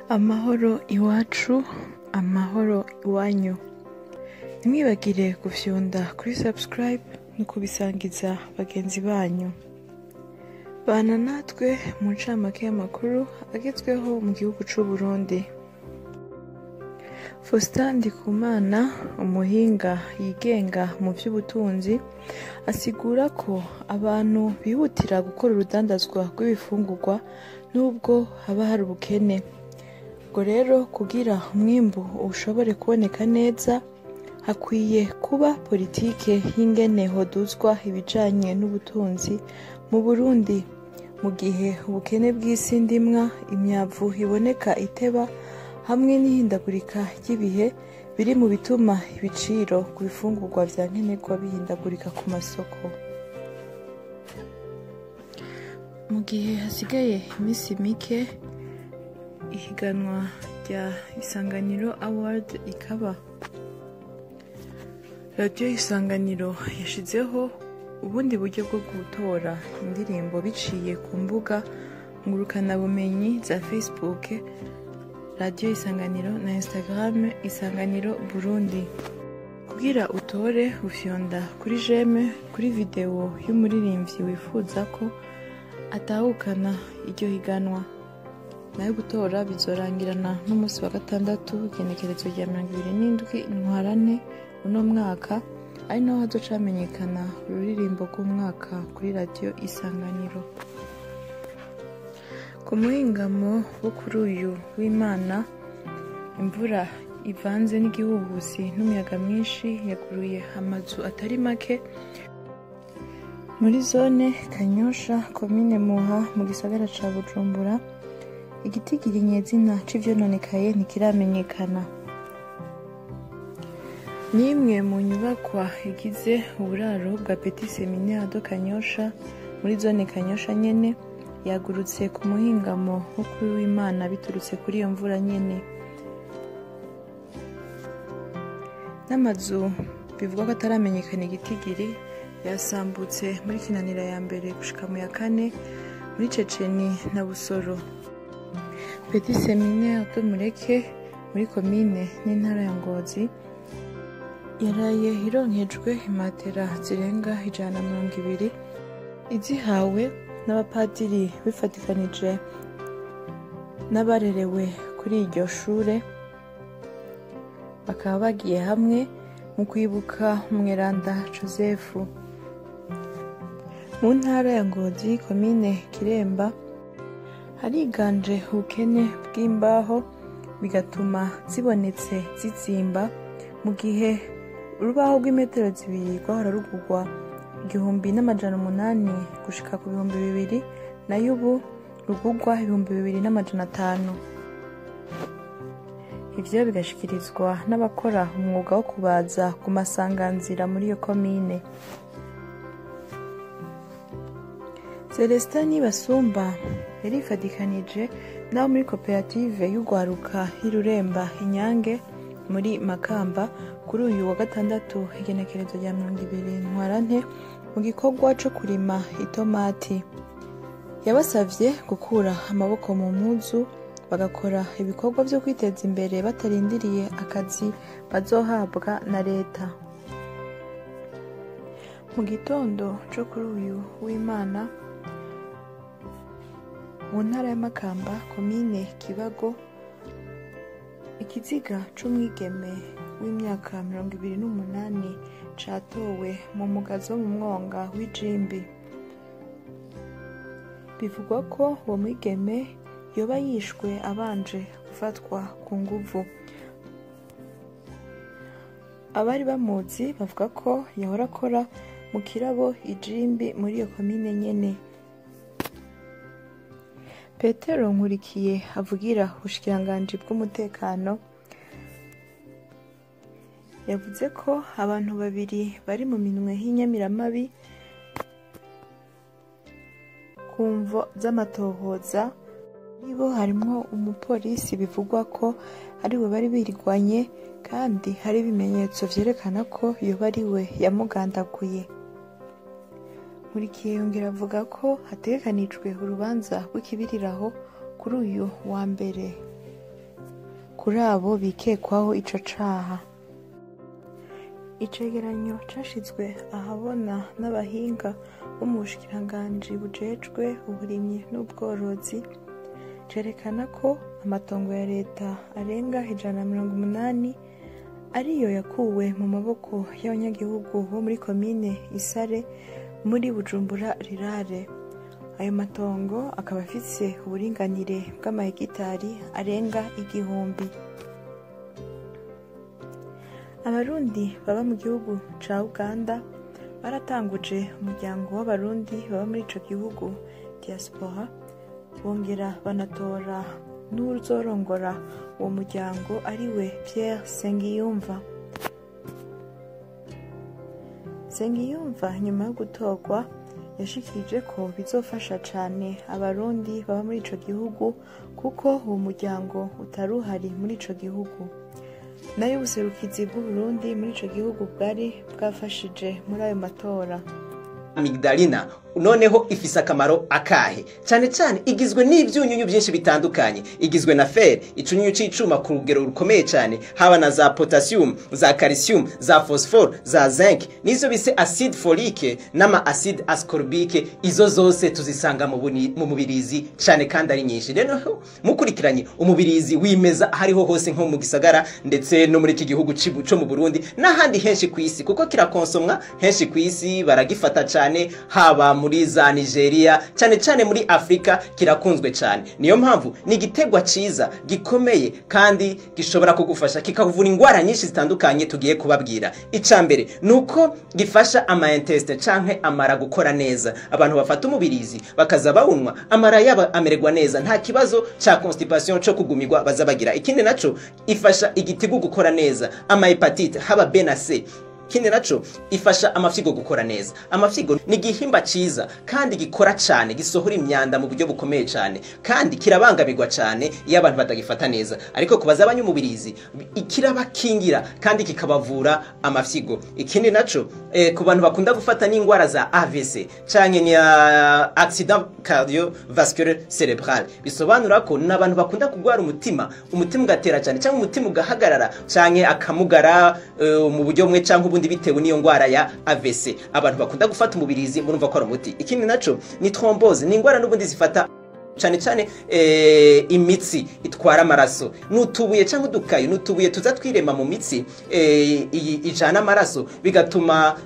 Amahoro iwacu, amahoro iwanyu. Ntimwibagire gufyonda kuri subscribe no kubisangiza bagenzi banyu. Bana natwe mu ncamake y'amakuru agezweho mu gihugu c'u Burundi. Faustin Ndikumana, umuhinga yigenga mu vy'ubutunzi, asigura ko abantu bihutira gukora urudandazwa rw'ibifungurwa nubwo haba hari ubukene. Ubwo rero kugira umwimbu ushobore kuboneka neza, hakwiye kuba politike y'ingene hoduzwa ibijanye n'ubutunzi mu Burundi, mu gihe ubukene bw'isi ndimwa, imyavu iboneka iteba hamwe n'ihindagurika ry'ibihe biri mu bituma ibiciro ku bifungurwa vya nkenerwa bihindagurika ku masoko. Mu gihe hasigaye imisi mike ihiganwa rya Isanganiro Award ikaba, Radiyo Isanganiro yashizeho ubundi buryo bwo gutora indirimbo biciye ku mbuga ngurukanabumenyi za Facebook Radiyo Isanganiro na Instagram Isanganiro Burundi. Kugira utore, ufyonda kuri j'aime kuri videwo y'umuririmbyi wifuza ko atahukana iryo higanwa. Nayo gutora bizorangirana n'umunsi wa gatandatu, igenekerezo rya 27 Ntwarante uno mwaka, ari naho hazoca hamenyekana ururirimbo rw'umwaka kuri Radiyo Isanganiro. Ku muhingamo wo kuri uyu w'Imana, imvura ivanze n'igihuhusi n'umuyaga mwinshi yaguruye amazu atari make muri zone Kanyosha, komine Muha, mu gisagara ca Bujumbura. Igitigiri nyezina c'ivyononekaye ntikiramenyekana. N'imwe mu nyubakwa igize uburaro bwa Petit Seminaire de Kanyosha muri zone Kanyosha nyene yagurutse ku muhingamo wo kuri w'Imana biturutse kuri iyo mvura nyene. N'amazu bivugwa ko ataramenyekana igitigiri yasambutse muri Kinanira ya mbere gushika mu ya kane muri Ceceni na Busoro. Petit Seminaire de Mureke muri komine n'intara ya Ngozi yaraye ironkejwe imatera zirenga 120 izihawe n'abapadiri bifatikanije n'abarerewe kuri iryo shure, bakaba bagiye hamwe mu kwibuka umweranda Joseph. Mu ntara ya Ngozi, komine Kiremba, hariganje ubukene bw'imbaho, bigatuma zibonetse zizimba, mu gihe urubaho rw'imetero 2 rwahora rugurwa 1800 gushika ku 2000, nayo ubu rugurwa 2500. Ivyo bigashikirizwa n'abakora umwuga wo kubaza ku masanganzira muri iyo komine. Celestin Nibasumba yarifadikanije n'abo muri koperative y'urwaruka y'Iruremba Inyange muri Makamba kuri uyu wa gatandatu, igenekerezo rya 20 Ntwarante, mu gikorwa co kurima itomati. Yabasavye gukura amaboko mu mpuzu bagakora ibikorwa vyo kwiteza imbere batarindiriye akazi bazohabwa na leta. Mu gitondo co kuri uyu w'Imana, mu ntara ya Makamba, komine Kibago, ikiziga c'umwigeme w'imyaka 28 catowe mu mugazo mu mwonga w'ijimbi. Bivugwa ko uwo mwigeme yoba yishwe abanje gufatwa ku nguvu. Abari bamuzi bavuga ko yahora akora mu kirabo ijimbi muri iyo komine nyene. Petero Nkurikiye avugira ubushikiranganji bw'umutekano yavuze ko abantu babiri bari mu minwe y'inyamiramabi ku mvo z'amatohoza. Muri bo harimwo umupolisi bivugwa ko ariwe bari birigwanye, kandi hari ibimenyetso vyerekana ko yoba ariwe yamugandaguye. Nkurikiye yongera avuga ko hategekanijwe urubanza rw'ikibiriraho kuri uyu wa mbere. kuri abo bikekwaho ico caha. Icegeranyo cashizwe ahabona n'abahinga bo mu bushikiranganji bujejwe uburimyi n'ubworozi cerekana ko amatongo ya leta arenga 180 ariyo yakuwe mu maboko y'abanyagihugu bo muri komine Isare muri Bujumbura Rirare. Ayo matongo akaba afise uburinganire bw'amahegitari arenga 1000. Abarundi baba mu gihugu ca Uganda baratanguje umuryango w'abarundi baba muri ico gihugu diaspora, bongera banatora n'uzorongora uwo muryango ariwe Pierre Sengiyumva. Sengiyumva nyuma yo gutorwa yashikirije ko bizofasha cane abarundi baba muri ico gihugu kuko uwo muryango utaruhari muri ico gihugu. Nayo ubuserukizi bw'Uburundi muri ico gihugu bwari bwafashije muri ayo matora. Amigdalina noneho ifise akamaro akahe? Cyane cyane igizwe n'ivyunyunyu byinshi bitandukanye, igizwe na fer, icunyunyu c'icuma ku rugero rukomeye cyane, haba na za potassium, za calcium, za phosphore, za zinc, nizo bise acide folique n'ama acide ascorbique. Izo zose tuzisanga mu mubirizi cyane kandi ari nyinshi. Rero mukurikiranye umubirizi wimeza hariho hose nko mu gisagara ndetse no muri iki gihugu cyo mu Burundi n'ahandi henshi ku isi, kuko kirakonsomwa henshi ku isi, baragifata cyane haba muri za Nigeria, cyane cyane muri Afrika kirakunzwe cyane. Niyo mpamvu ni igitegwa ciza gikomeye kandi gishobora kugufasha kikavura ingwara nyinshi zitandukanye tugiye kubabwira. Icambere nuko gifasha ama intestine canke amara gukora neza. Abantu bafata umubirizi bakaza bawunwa amara yaba amererwa neza, nta kibazo ca constipation cyo kugumirwa bazabagira. Ikindi naco ifasha igitigu gukora neza, ama hepatite haba B na C. Ikindi naco ifasha amafyigo gukora neza. Amafyigo ni igihimba ciza kandi gikora cyane, gisohora imyanda mu buryo bukomeye cyane, kandi kirabangamirwa cyane iyo abantu batagifata neza. Ariko kubaza abanyumubirizi kirabakingira kandi kikabavura amafyigo. Ikindi naco ku bantu bakunda gufata n'ingwara za AVC canke ni accident cardiovasculaire cerebral, bisobanura ko n'abantu bakunda kugwara umutima, umutima ugatera cyane cyangwa umutima ugahagarara canke akamugara mu buryo bumwe canke ubundi bitewe n'iyo ngwara ya AVC. Abantu bakunda gufata umubirizi murumva ko ari umuti. Ikindi naco ni thrombose, ni ingwara n'ubundi zifata cyane cyane imitsi itwara amaraso, nutubuye cyangwa udukayo, nutubuye tuza twirema mu mitsi ijana amaraso, bigatuma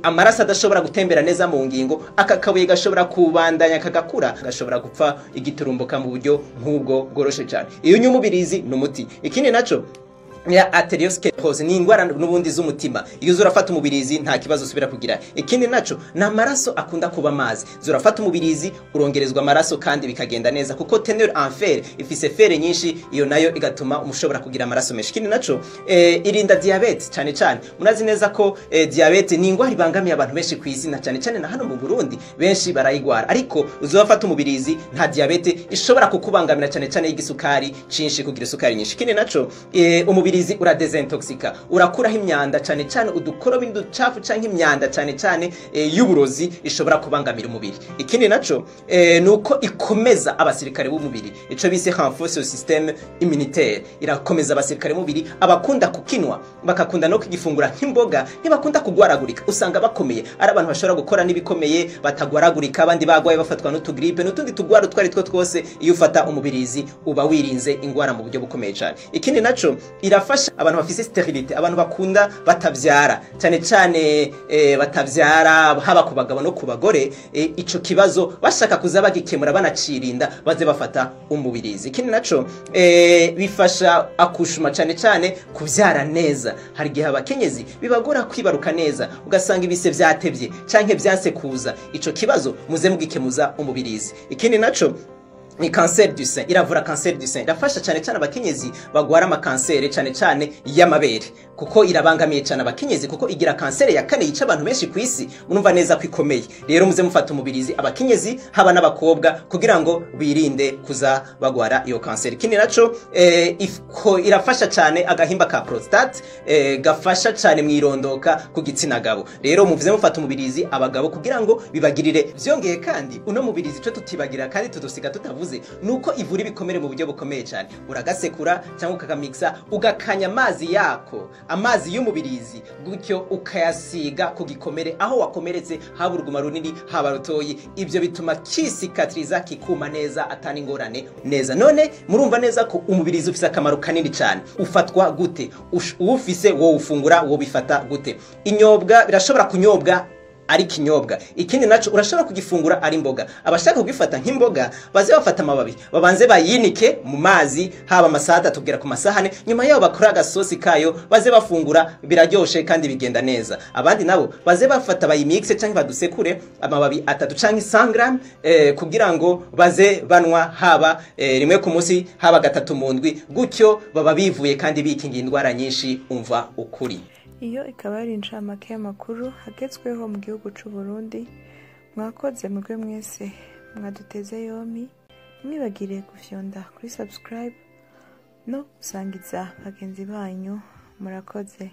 amaraso adashobora gutembera neza mu ngingo. Aka kabuye gashobora kubandanya kagakura, gashobora gupfa igiturumbuka mu buryo nk'ubwo bworoshe cyane. Iyo nyumubirizi ni umuti. Ikindi naco ya arteriosclerose ni ingwara n'ubundi z'umutima. Iyo zurafata umubirizi nta kibazo usubira kugira. Ikindi naco na amaraso akunda kuba amazi, zurafata umubirizi urongerezwa amaraso kandi bikagenda neza, kuko teneur en fer ifise fer nyinshi, iyo nayo igatuma umushobora kugira amaraso menshi. Ikindi naco irinda diabete cyane cyane. Murazi neza ko diabete ni ingwara ibangamiye abantu benshi ku isi, na cyane cyane na hano mu Burundi benshi barayigwara. Ariko uzofata umubirizi nta diabete ishobora kukubangamira, cyane cyane y'igisukari cinshi, kugira isukari nyinshi. Ikindi naco umubirizi uradesintoxica, urakuraho imyanda cyane cyane udukorobi n'uducafu canke imyanda cyane cyane y'uburozi ishobora kubangamira umubiri. Ikindi naco nuko ikomeza abasirikare b'umubiri, ico bise renforce système immunitaire. Irakomeza abasirikare b'umubiri. Abakunda kukinwa bakakunda no kugifungura nk'imboga ntibakunda kugwaragurika, usanga bakomeye, ari abantu bashobora gukora n'ibikomeye batagwaragurika. Abandi bagwaye bafatwa n'utugripe n'utundi tugwara twari two twose. Iyo ufata umubirizi uba wirinze ingwara mu buryo bukomeye cyane. Ikindi naco irafasha abantu bafise sterilite, abantu bakunda batavyara cyane cyane batavyara haba ku bagabo no ku bagore. Ico kibazo bashaka kuza bagikemura banacirinda baze bafata umubirizi. Ikindi naco bifasha akushuma cyane cyane kuvyara neza. Hari gihe abakenyezi bibagora kwibaruka neza, ugasanga ibise vyatevye canke vyanse kuza. Ico kibazo muze mugikemuza umubirizi. Ikindi naco ni cancer du sein, iravura cancer du sein, irafasha cyane cyane abakenyezi bagwara amakansere cyane cyane y'amabere, kuko irabangamiye cyane abakenyezi, kuko igira kansere ya kane yica abantu benshi ku isi. Murumva neza ko ikomeye. Rero muze mufata umubirizi abakenyezi haba n'abakobwa kugira ngo birinde kuza bagwara iyo kansere. Ikindi naco irafasha cyane agahimba ka prostate, gafasha cyane mwirondoka ku gitsina gabo. Rero muvuze mufata umubirizi abagabo kugira ngo bibagirire. Vyongeye kandi uno mubirizi cyo tutibagira kandi tudusiga tutavuze twavuze nuko ivura ibikomere mu buryo bukomeye cyane. Uragasekura cyangwa ukakamixa, ugakanya amazi yako, amazi y'umubirizi, gutyo ukayasiga ku gikomere aho wakomeretse, haba uruguma runini haba rutoyi. Ibyo bituma kisikatriza, kikuma neza, atani ingorane neza. None murumva neza ko umubirizi ufise akamaro kanini cyane. Ufatwa gute? Uwufise wo ufungura, wo bifata gute? Inyobwa birashobora kunyobwa ari kinyobwa. Ikindi naco urashobora kugifungura ari imboga. Abashaka kugifata nk'imboga baze bafata amababi, babanze bayinike mu mazi haba amasaha 3 kugera ku masahane, nyuma yaho bakora agasosi kayo baze bafungura, biraryoshe kandi bigenda neza. Abandi nabo baze bafata bayimixe cyangwa badusekure amababi 3 canke 100 gram, kugira ngo baze banwa haba rimwe ku munsi, haba 3 mu ndwi, gutyo baba bivuye kandi bikingira indwara nyinshi. Umva ukuri. Iyo ikaba ari incamake y'amakuru hagezweho mu gihugu c'u Burundi. Mwakoze mugwe mwese mwaduteze yompi, ntimwibagire gufyonda kuri subscribe no gusangiza bagenzi banyu. Murakoze.